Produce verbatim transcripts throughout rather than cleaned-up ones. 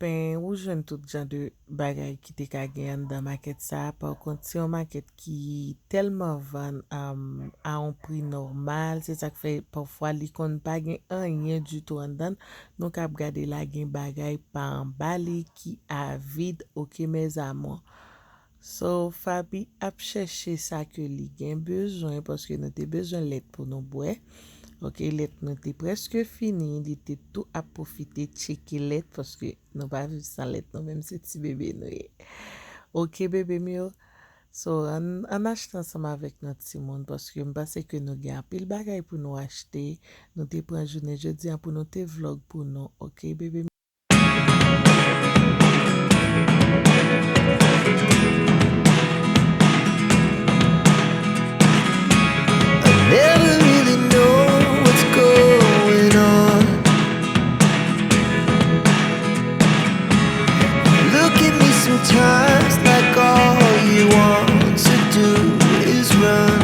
pen, ou jwenn tout jan de bagay ki te ka gen anndan makèt sa a. Pa kont, se yon makèt ki tèlman vann, um, a yon pri nòmal. Se sa k fè, pafwa, li konn pa gen anyen ditou anndan l. Nou k ap gade la, gen bagay pa anba li ki a vid, oke, mes amours. So, Faby ap chèche sa ke li gen bezwen, paske nou te bezwen lèt pou nou bwè. Oke, lèt nou te prèske fini, li te tou ap pwofite tcheke lèt, paske nou pa viv san lèt, nou menm se ti bebe nou ye. Oke, bebe m yo. So, ann, ann achte ansanm avèk nou timoun, paske m panse ke nou gen anpil bagay pou nou achte. Nou te pran jounen jodi a pou nou te vlog pou nou, oke, bebe m yo? I never really know what's going on. Look at me sometimes like all you want to do is run.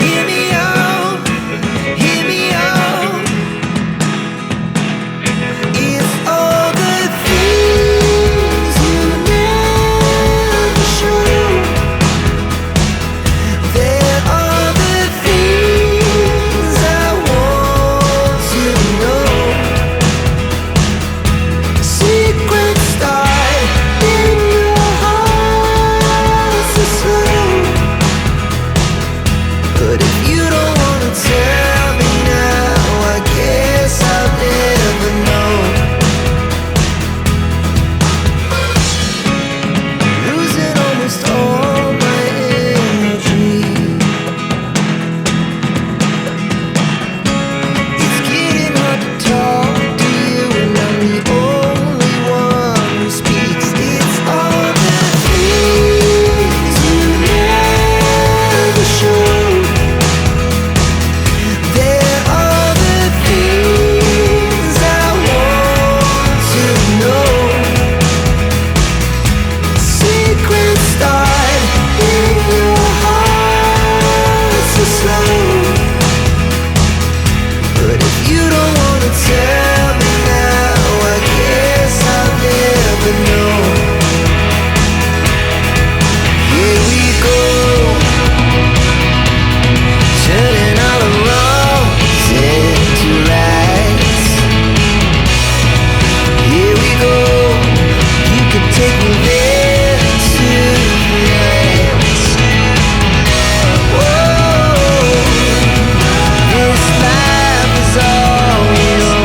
Hear me out, hear me out. It's all the things you never show. There are the things I want to know. Secrets start in your heart so slow. But if you don't wanna tell me now, I guess I'll never know. Losing almost all my energy. It's getting hard to talk to you, and I'm the only one who speaks. It's all the things you never show. There are the things I want to know. Secrets start in your heart so slow. But if you don't wanna tell me now, I guess I'll never know. Here we go, turning all the wrongs into rights. Here we go, you can take me there tonight. Whoa, this life is all we know.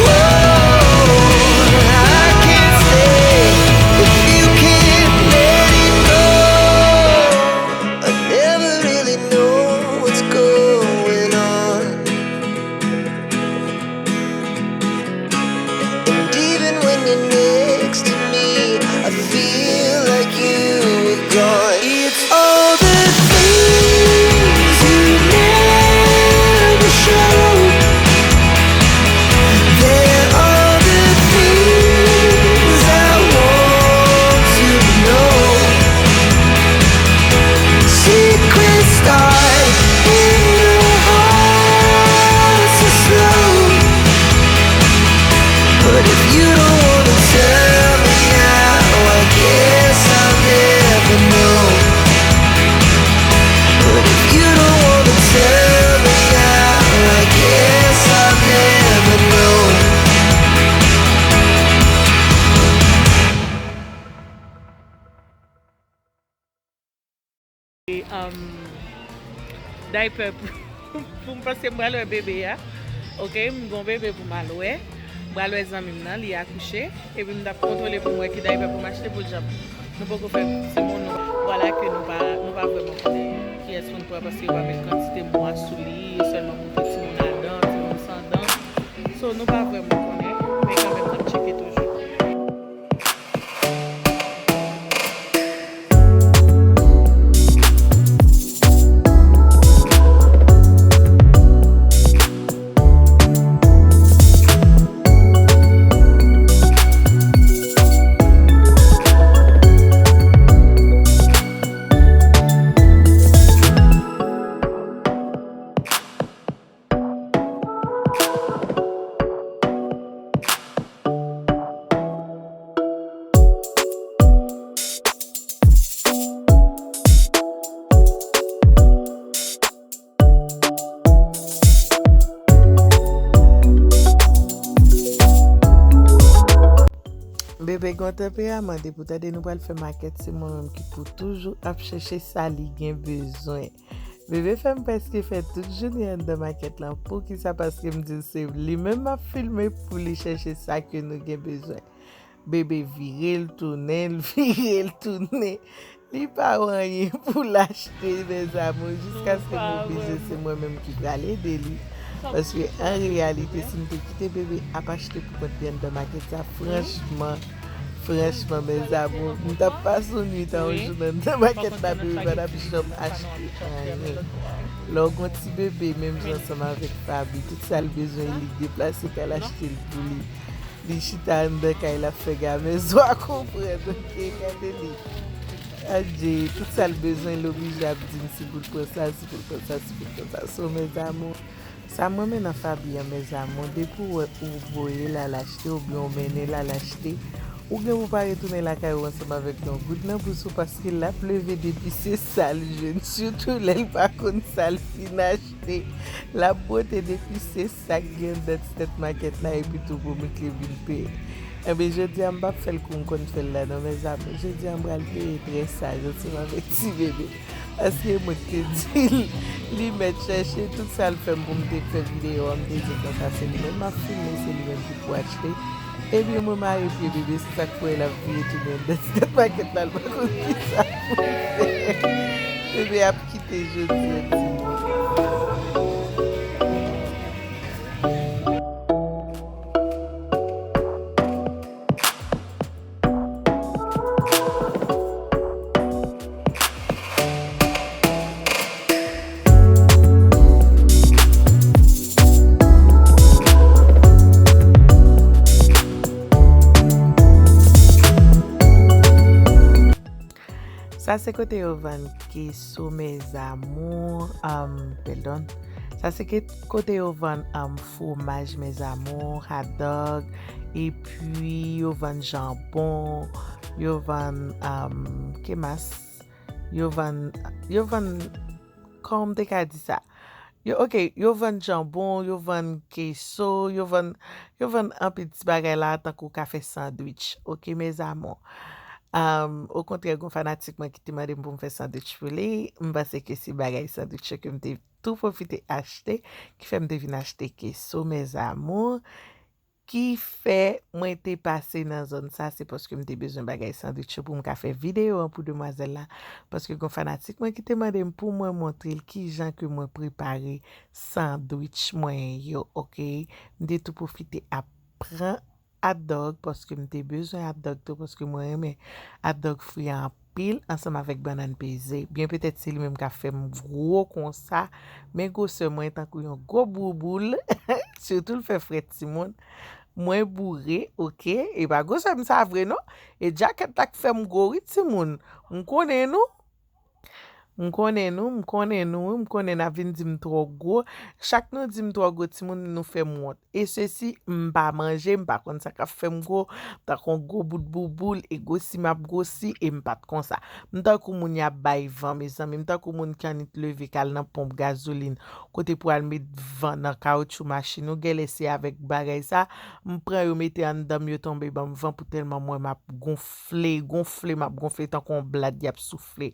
Whoa, I can't stay if you can't let it go. I never really know what's going on. And even when you're next to me, I feel like you were gone. It's all the things you never show. There are the things I want to know. Secrets start in your heart so slow. But if you don't wanna tell me now, I guess I'll never know. But if you don't wanna tell me now, I guess I'll never know. E, um, daypè pou, pou m, paske m pral wè bebe a. Oke, m gon bebe pou m al wè. M pral wè zanmi m nan, li akouche. Epi m t ap kontwole pou m wè ki daypè pou m achte pou l jan. Nou poko fè timoun nou. Vwala ke nou pa, nou pa vrèman konnen kiyès pou n pran, paske yo pa met kantite mwa sou li, e sèlman pou fè timoun a dan, timoun san dan. So, nou pa vrèman konnen, men kanmenm n ap tcheke toujou. Bebe gen yon tanperaman, depi w tande nou pral fè makèt, se mwen menm ki pou toujou ap chèche sa li gen bezwen. Bebe fè m prèske fè tout jounen anndan makèt lan. Poukisa? Paske m di l se li menm m ap filme pou li chèche sa ke nou gen bezwen. Bebe vire l tounen, l vire l tounen. Li pa wè anyen pou l achte, mes amours, jiskaske m oblije, se mwen menm ki pral ede li. Paske an reyalite, si m te kite bebe ap achte pou kont li anndan makèt sa, franchman, franchman, mes amours, m t ap pase yon nwit a yon jou nan anndan makèt la, bebe pa t ap janm achte anyen. Lè w gon ti bebe, menm jan ansanm avèk Faby, tout sa l bezwen, li deplase k al achte l pou li. Li chita anndan kay la, ap fè gamèz, w a konprann, oke, gade li. Adje, tout sa l bezwen, l oblije ap di m si pou l pran sa, si pou l pran sa, si pou l pran sa. So, mes amours, sa m renmen nan Faby an, mes amours, depi w wè ou voye l al achte, oubyen w mennen l al achte, ou gen pou pa retounen lakay ou ansanm avèk yon goud nan bous ou, paske l ap leve depi se sa l jwenn, sitou lè l pa konn sa l fin achte. L ap bwote depi se sa k gen anndan ti tèt makèt la, epi tou pou Mickley vin peye. Enben, jodi a, m p ap fè l kou m konn fè l la, non, mes amours. Jodi a, m pral peye trè saj ansanm avèk ti bebe. Paske mwen te di l, li mèt chèche, tout sa l fè m pou m te fè videyo a, m te di konsa, se li menm m ap filme, se li menm ki pou achte. Ebyen, mwen mare pye bebe, se sa k fè l ap vire tounen anndan ti tèt makèt la, l pa konn kisa pou l fè. Bebe ap kite jodi a, timoun. Sa se kote yo vann keso, mes amours, um, pardon. Sa se ke-, kote yo vann, um, fwomaj, mes amours, hot dog, epi yo vann janbon, yo vann, um, ke mas? Yo vann, yo vann, kòman m te ka di sa? Yo, oke, yo vann janbon, yo vann keso, yo vann, yo vann anpil ti bagay la, tankou w ka fè sandwich. Oke, mes amours. Um, okontrè, gon fanatik mwen ki te mande m pou m fè sandwich pou li. M panse ke se bagay sandwich yo ke m te tou pwofite achte, ki fè m te vin achte keso, mes amours. Ki fè mwen te pase nan zòn sa, se paske m te bezwen bagay sandwich yo pou m ka fè videyo an pou demwazèl la. Paske gon fanatik mwen ki te mande m pou mwen montre l kijan ke mwen prepare sandwich mwen yo, oke? M te tou pwofite ap pran hot dog, paske m te bezwen hot dog tou, paske mwen renmen hot dog fri an anpil, ansanm avèk bannann peze. Byen petèt se li menm k ap fè m gwo konsa, men gwosè mwen tankou yon gwo bouboul, sitou l fè frèt timoun. Mwen boure, oke? E pa gwosè m sa vre non. E djakèt la k fè m gwo wi timoun. M konnen nou. M konnen nou, m konnen nou, m konnen n ap vin di m twò gwo. Chak nou di m twò gwo, timoun, nou fè m wont. E sesi, m pa manje, m pa konn sa k ap fè m gwo. M tankou yon gwo bout bouboul, e gwosi m ap gwosi, e m pa t konsa. M tankou moun y ap bay van, mezanmi. M tankou moun k annik leve k al nan ponp gazolin, kote pou al met van nan kawotchou machin. Ou genlè se avèk bagay sa, m pran yo mete anndan m, yo tonbe ban m van pou tèlman m wè m ap gonfle, gonfle, m ap gonfle tankou yon blad y ap soufle.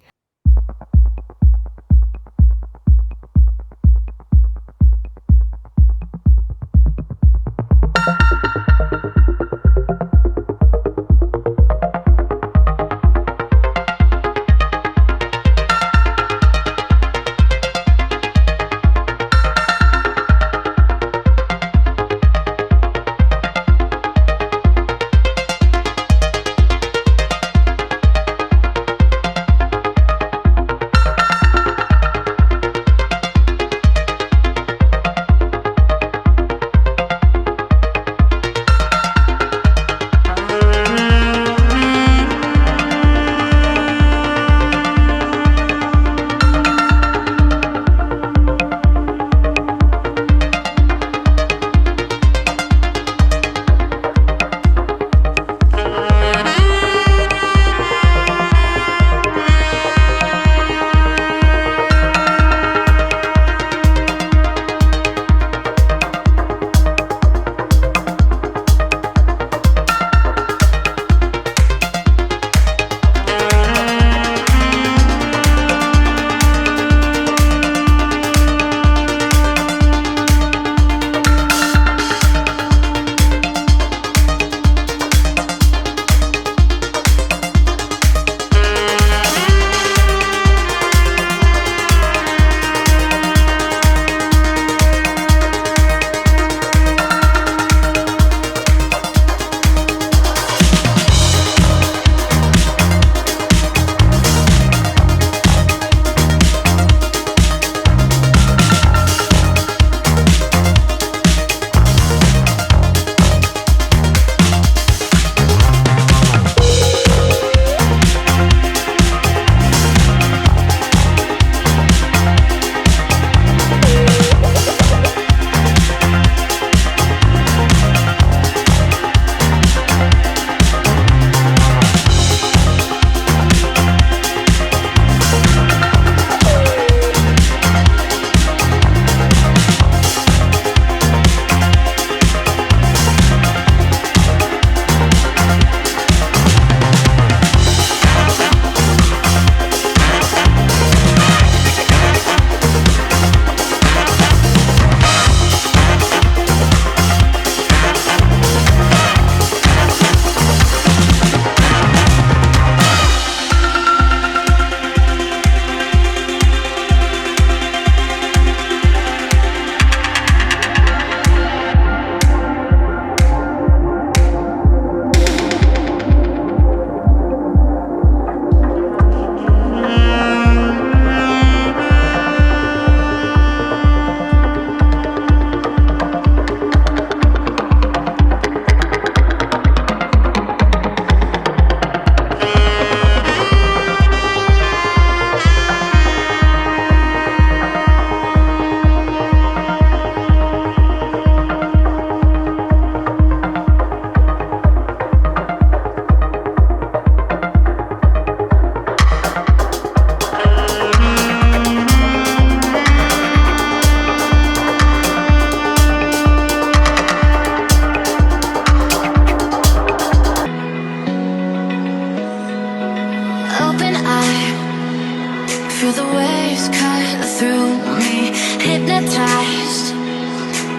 Feel the waves cut through me, hypnotized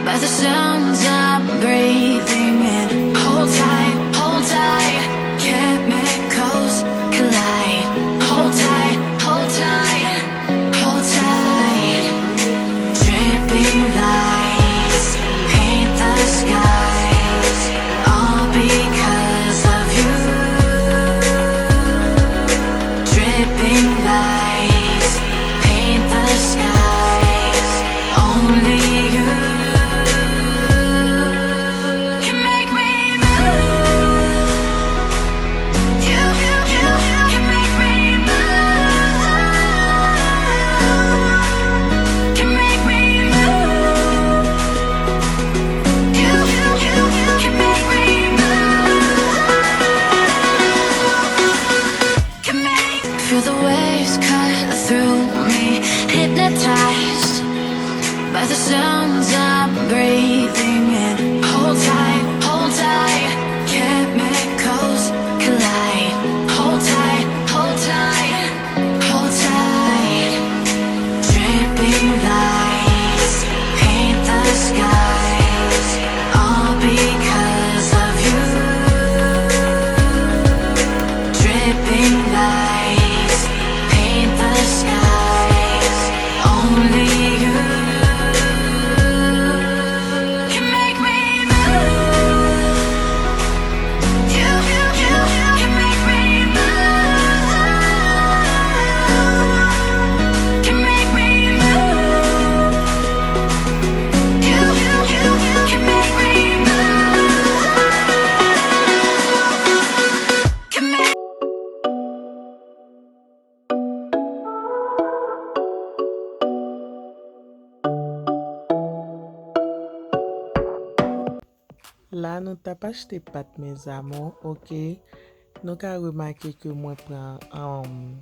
by the sounds I'm breathing in. Hold tight, hold tight, chemicals collide. Hold tight, hold tight, hold tight. Dripping lights paint the skies, all because of you. Dripping lights paint the skies. Only you can make me move. You, you, you, you can make me move. Can make me move. You, you, you, you can make me move. Can make. Feel the waves cut through me, hypnotized by the sounds I'm breathing in. Hold tight, hold tight, chemicals collide. Hold tight, hold tight, hold tight. Dripping lights paint the skies, all because of you. Dripping lights paint the skies. Only you can make me move. You, you, you, you can make me move. Can make me move. You, you, you, you can make me move. Can make La, nou t ap achte pat, mes amours, oke. Nou ka remake ke mwen pran, um,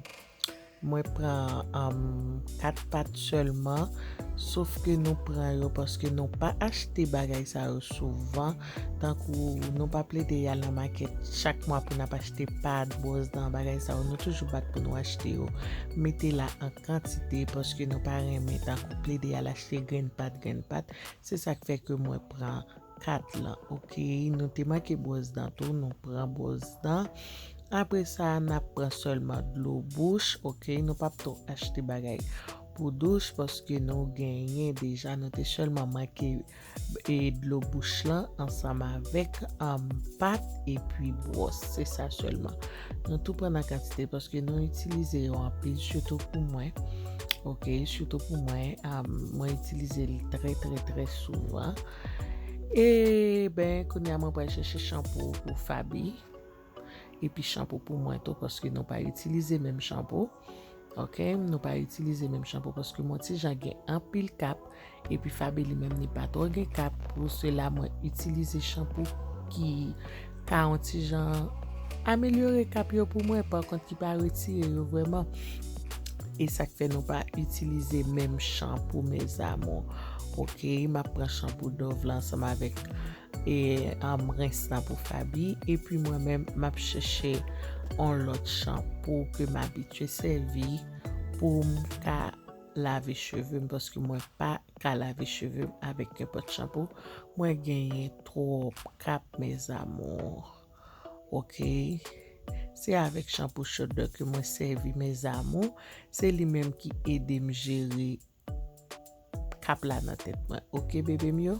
mwen pran, um, kat pat sèlman, sof ke nou pran yo paske nou pa achte bagay sa yo souvan. Tankou nou pa plede al nan makèt chak mwa pou n ap achte pat, bwòs dan, bagay sa yo. Nou toujou bat pou nou achte yo. Mete la an kantite paske nou pa renmen tankou plede al achte grenn pat, grenn pat. Se sa k fè ke mwen pran kat lan, oke? Nou te manke bwòs dan tou, nou pran bwòs dan. Apre sa, n ap pran sèlman dlo bouch, oke? Nou p ap twò achte bagay pou douch paske nou genyen deja, nou te sèlman manke, e, dlo bouch lan ansanm avèk, um, pat epi bwòs. Se sa sèlman. Nou tou pran nan kantite paske nou itilize yo anpil, sitou pou mwen. Oke, sitou pou mwen, um, mwen itilize l trè, trè, trè souvan. E ben, kounye a mwen pral chèche chanpou pou Faby. Epi chanpou pou mwen tou, paske nou pa itilize menm chanpou. Oke, nou pa itilize menm chanpou paske mwen ti jan gen anpil kap. Epi Faby li menm li pa twò gen kap. Pou sela mwen itilize chanpou ki ka yon ti jan amelyore kap yo pou mwen, pa kont ki pa retire yo vrèman. E sa k fè nou pa itilize menm chanpou, mes amours. Oke, m ap pran chanpou Dove la ansanm avèk, e, um, rens la pou Faby. Epi mwen menm, m ap chèche yon lòt chanpou ke m abitye sèvi pou m ka lave cheve m, paske mwen pa ka lave cheve m avèk nenpòt chanpou. Mwen genyen twòp kap, mes amours. Oke. Se avèk chanpou Shot Dog ke mwen sèvi, mes amours. Se li menm ki ede m jere kap la nan tèt mwen. Oke, bebe m yo?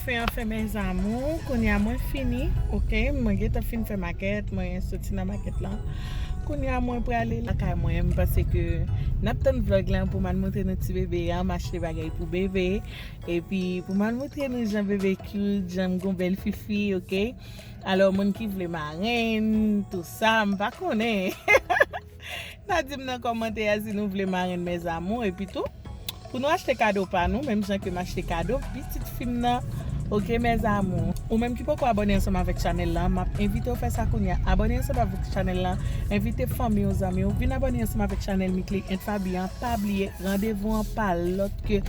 Fen anfen, mes amours, kounye a mwen fini, ok? Mwen gentan fin fè makèt, mwen soti nan makèt lan. Kounye a mwen prale lakay mwen, m panse ke n ap tann vlog lan pou m al montre nou ti bebe a, m achte bagay pou bebe. Epi pou m al montre nou jan bebe cute, jan m gon bèl fifi, ok? Alò, moun ki vle marenn, tou sa, m pa konnen. N a di m nan kòmantè a si nou vle marenn, mes amours, epi tou, pou nou achte kado pa nou, menm jan ke m achte kado pitit fi m nan, ok, mes amours? Ou menm ki poko abòne ansanm avèk chanèl lan, m ap envite w fè sa kounye a. Abòne ansanm avèk chanèl lan, envite fanmi w, zanmi w, vin abòne ansanm avèk chanèl Mickley and Faby an. Pa bliye, randevou an pa lòt ke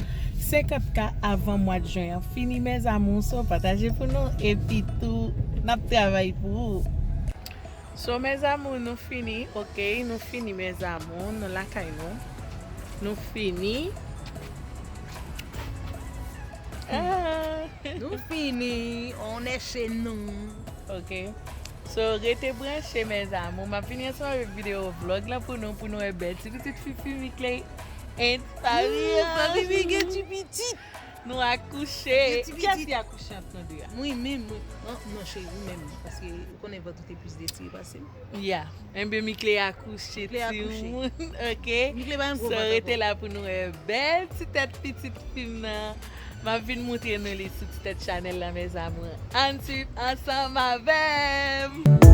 senkant K avan mwa jen an fini, mes amours. So, pataje pou nou, epi tou, n ap travay pou ou. So, mes amours, nou fini, ok? Nou fini, mes amours, nou lakay nou. Nou fini. Ah. Nou fini, on est chez nous. Ok. So, rete branche, mes amours. M ap vini ansanm avèk videyo vlog lan pou nou, pou nou wè bèl ti pitit fifi Mickley and Faby. Faby gen ti pitit. Nou akouche. Gen ti pitit. Kiyès ki akouche ant nou de a? Mwen menm, mwen. Non, non, cheri, ou menm. Paske ou konnen vant ou te plis detire pase m. Ya. Enben, Mickley akouche, timoun. Ok. Mickley pa menm gwo vant ankò. So, rete la pou nou wè bèl ti tèt pitit fi m nan. M ap vin montre nou li sou ti tèt chanèl lan, mes amours. Ann swiv ansanm avè m.